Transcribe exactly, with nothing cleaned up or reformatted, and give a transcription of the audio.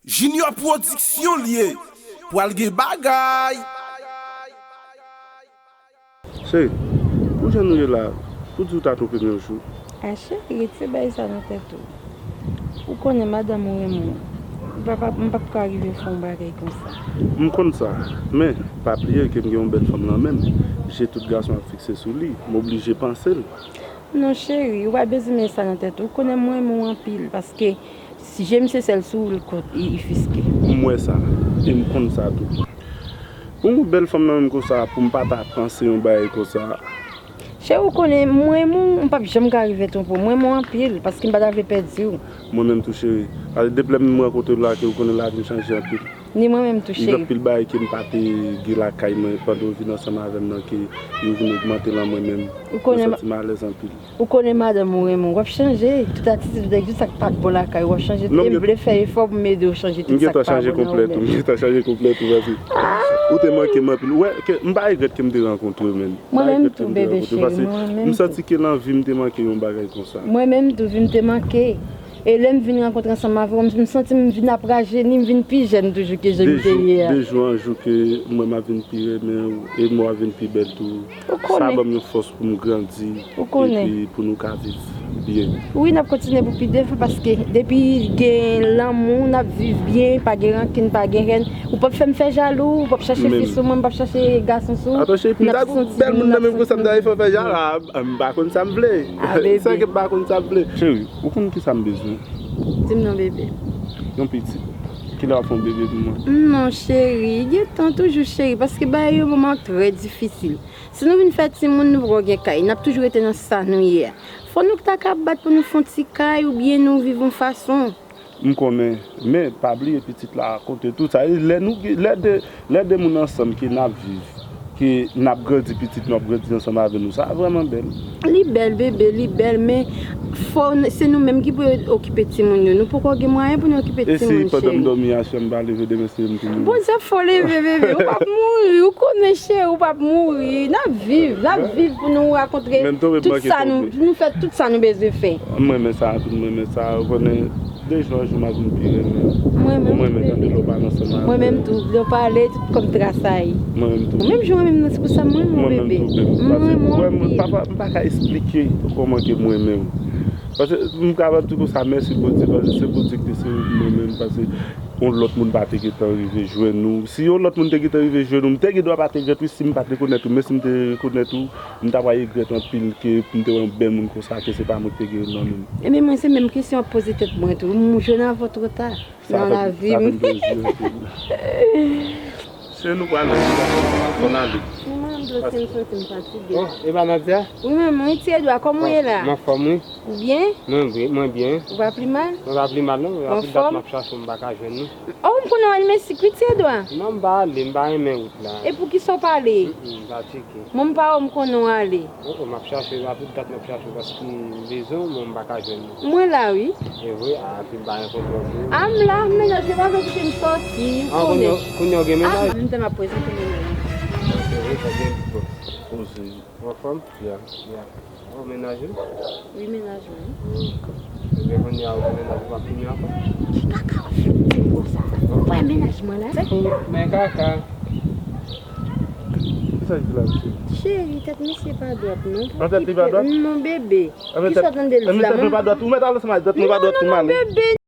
Junior Production l ye. Pral gen bagay. Cheri, pou jan nou ye la, pou di w ta twonpe m yon jou. A cheri, retire bagay sa nan tèt ou. Ou konnen madanm ou renmen w. M pa, pa, m p ap ka rive fè yon bagay konsa. M konn sa, men pa bliye ke m gen yon bèl fanm nan men m. Je tout gason ap fikse sou li. M oblije panse l. Non cheri, ou pa bezwen met sa nan tèt ou. Ou konnen m renmen w anpil, paske si je m se sèl sou ou, l kont, li, li fiske. M wè sa, e m konn sa tou. Pou yon bèl fanm nan men m konsa, pou m pa ta panse yon bagay konsa. Cheri, ou konnen, m renmen w, m p ap janm ka rive twonpe w. M renmen w anpil, paske m pa ta vle pèdi w. Mwen menm tou, cheri. Paske depi lè m rankontre w la, ke ou konnen lavi m chanje anpil. Ni mwen menm tou, cheri. Gen anpil bagay ke m pa te gen lakay mwen pandan w vin ansanm avè m nan, ke yo vin ogmante l an mwen menm. Ou konnen, mwen santi m alèz anpil. Ou konnen madanm ou renmen w, w ap chanje. Tout atitid ou te gen, tout sa k pa t bon lakay ou, w ap chanje. Non, e m vle fè efò pou m ede w chanje tout sa k pa bon nan ou menm. M gentan chanje konplèt ou, m gentan chanje konplèt ou, paske ou te manke m anpil. Ou wè, ke m pa regrèt ke m te rankontre w, menm. Mwen menm tou, bebe cheri, mwen menm tou. M santi ke nan vi m te manke yon bagay konsa. Mwen menm tou, vi m te manke. E lè m vin rankontre ansanm avè w, m, m santi m vin ap rajeni, m vin pi jèn toujou ke jan m te ye a. De jou, de jou an jou ke mwen m ap vin pi renmen w, e mwen w ap vin pi bèl tou. Ou konnen. Sa ban m yon fòs pou m grandi, epi pou nou ka viv byen. Wi, n ap kontinye pou pi devan, paske depi gen lanmou, n ap viv byen, pa gen rankin, pa gen hèn. Ou p ap fè m fè jalou, ou p ap chache fi sou mwen, m p ap chache gason sou ou. Atò, cheri, pou m ta gen yon bèl moun nan men m konsa, m ta fè w fè jalou. A, m pa konn sa m vle. A, bebe. Sa ke m pa konn sa m vle. Cheri, ou konn ki sa m bezwen? Di m non, bebe. Yon pitit. Kilè w ap fè yon bebe pou mwen? Non, cheri, gen tan toujou, cheri, paske bagay yo moman trè difisil. Si nou vin fè timoun, nou poko gen kay. N ap toujou rete nan sa nou ye a. Fò nou ta ka bat pou nou fè yon ti kay oubyen nou viv yon fason. M konnen, men pa bliye pitit la konte tou. Sa vle di lè nou, lè de, lè de moun ansanm ke n ap viv, ke n ap grandi, pitit nou ap grandi ansanm avè nou, sa vrèman bèl. Li bèl, bebe, li bèl, men fò n, se nou menm ki pou okipe timoun yo. Nou poko gen mwayen pou nou okipe timoun, cheri. E si pandan m dòmi a, si m pa leve demen, se m ki mouri? Bondye ap fè w leve, bebe, ou p ap mouri, ou konnen, cheri, ou p ap mouri. N ap viv, n ap viv pou nou rakontre tout sa nou, nou fè tout sa nou bezwen fè. M renmen sa anpil, m renmen sa, ou konnen. De jou an jou m ap vin pi renmen w. Mwen menm tou, bebe. Mwen renmen tande lè w pale ansanm avè m. Mwen menm tou, lè w pale, tout kòm trasay. Mwen menm tou. Menm jan mwen menm nan, se pou sa mwen renmen w, bebe. Mwen menm tou, bebe. Mwen renmen w anpil. Paske ou wè, mwen pa, pa, m pa ka esplike kòman ke m renmen w. Paske m ka di w konsa, mèsi Bondye, paske se Bondye ki te sere mwen menm, paske yon lòt moun pa te gentan rive jwenn ou. Si yon lòt moun te gentan rive jwenn ou, m te gen dwa pa te regrèt, wi, si m pa te rekonèt ou, men si m te rekonèt ou, m ta pral regrèt anpil ke pou m te wè yon bèl moun konsa, ke se pa mwen ki te gen nan men m. Ebyen, mwen, se menm kesyon m ap poze tèt mwen tou. M jwenn avè w twò ta nan lavi m. Sa fè m plezi anpil. Se nou pral nan sou la, fò n ale. Mwen menm tou, si m santi m fatige. Oh, e pa Nadia? Wi, men mwen, ti Edwa, kòman w ye la? M anfòm, wi. Ou byen? Mwen byen, mwen byen. Ou pa pi mal? Mwen pa pi mal, non. Anfòm? Anpil dat m ap chache w, m pa ka jwenn nou. Oh, m konnen w al Meksik, wi, ti Edwa. Non, m pa ale, m pa renmen wout la. E poukisa w pa ale? Mm, m pa tcheke. Mwen, m pa wè w, m konnen w ale. Oh, oh, m ap chache w, anpil dat m ap chache w, paske m bezwen w, men m pa ka jwenn ou. Mwen la, wi. E vre, a, anpil bagay konprann ou. A, m la, mennaj, se pa vle kite m sòti, ou konnen. Kounye a w gen mennaj? A, m te m ap prezante mennaj. Se vre, sa gen bon. Poze. Ou anfòm? Ya. Ya. Ou mennaj ou? Wi, mennaj mwen. Hmm. Ebyen, kounye a, ou mennaj ou pa fini ankò? Ki kaka w ap fè m di m konsa? Ou pa wè mennaj mwen la? Men kaka. Kisa ki la, mesye? Cheri, tèt misye pa dwat, non. An tèt li pa dwat? Non, bebe. Kisa w tande l di la, manman? Tèt mwen pa dwat. Ou mèt al ansanm avè tèt mwen pa dwat pou m ale. Non, non, bebe.